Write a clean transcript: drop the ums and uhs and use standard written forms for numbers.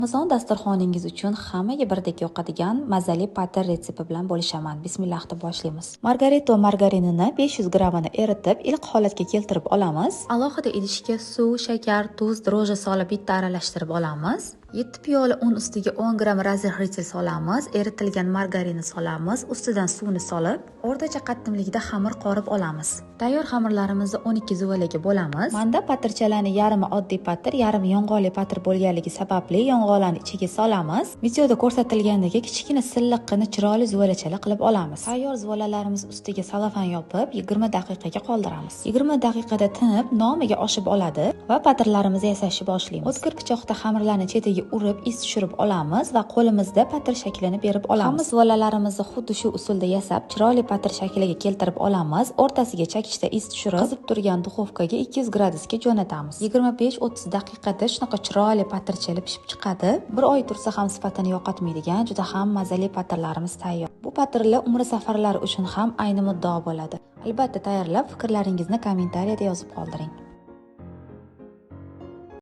Ramazon dasturxoningiz uchun hammaga birdek yoqadigan mazali patir retsepti bilan bo'lishaman. Bismillah deb boshlaymiz. Margarito margarinini 500 grammini eritib, iliq holatga keltirib olamiz. Alohida idishga suv, shakar, tuz, дрожжи solib bitta aralashtirib olamiz. 7 piyola un ustiga 10 gramm разрыхлитель solamiz, eritilgan margarinni solamiz, ustidan suvni solib, o'rtacha qattimlikda xamir qorib olamiz. Tayyor xamirlarimizni 12 zuvalaga bo'lamiz. Menda patirchalarni yarmi oddiy patir, yarmi yong'oqli patir bo'lganligi sababli yong'oqlarni ichiga solamiz. Videoda ko'rsatilgandek kichkina silliqqina chiroyli zuvalachalar qilib olamiz. Tayyor zuvalalarimiz ustiga salafan yopib, 20 daqiqaga qoldiramiz. 20 daqiqada tinib, nomiga oshib oladi va patirlarimizni yasashni boshlaymiz. O'tkir pichoqda xamirlarni chetiga urib, iz tushirib olamiz va qo'limizda patir shaklini berib olamiz. Hamma zuvalalarimizni xuddi shu usulda yasab, chiroyli patir shakliga keltirib olamiz. O'rtasiga chakichda iz tushirib, qizib turgan duxovkaga 200 gradusga jo'natamiz. 25-30 daqiqada shunaqa chiroyli patirchalar pishib chiqadi. Bir oy tursa ham sifatini yo'qotmaydigan juda ham mazali patirlarimiz tayyor. Bu patirlar umra safarlari uchun ham ayni muddao bo'ladi. Albatta tayyorlab, fikrlaringizni kommentariyada yozib qoldiring.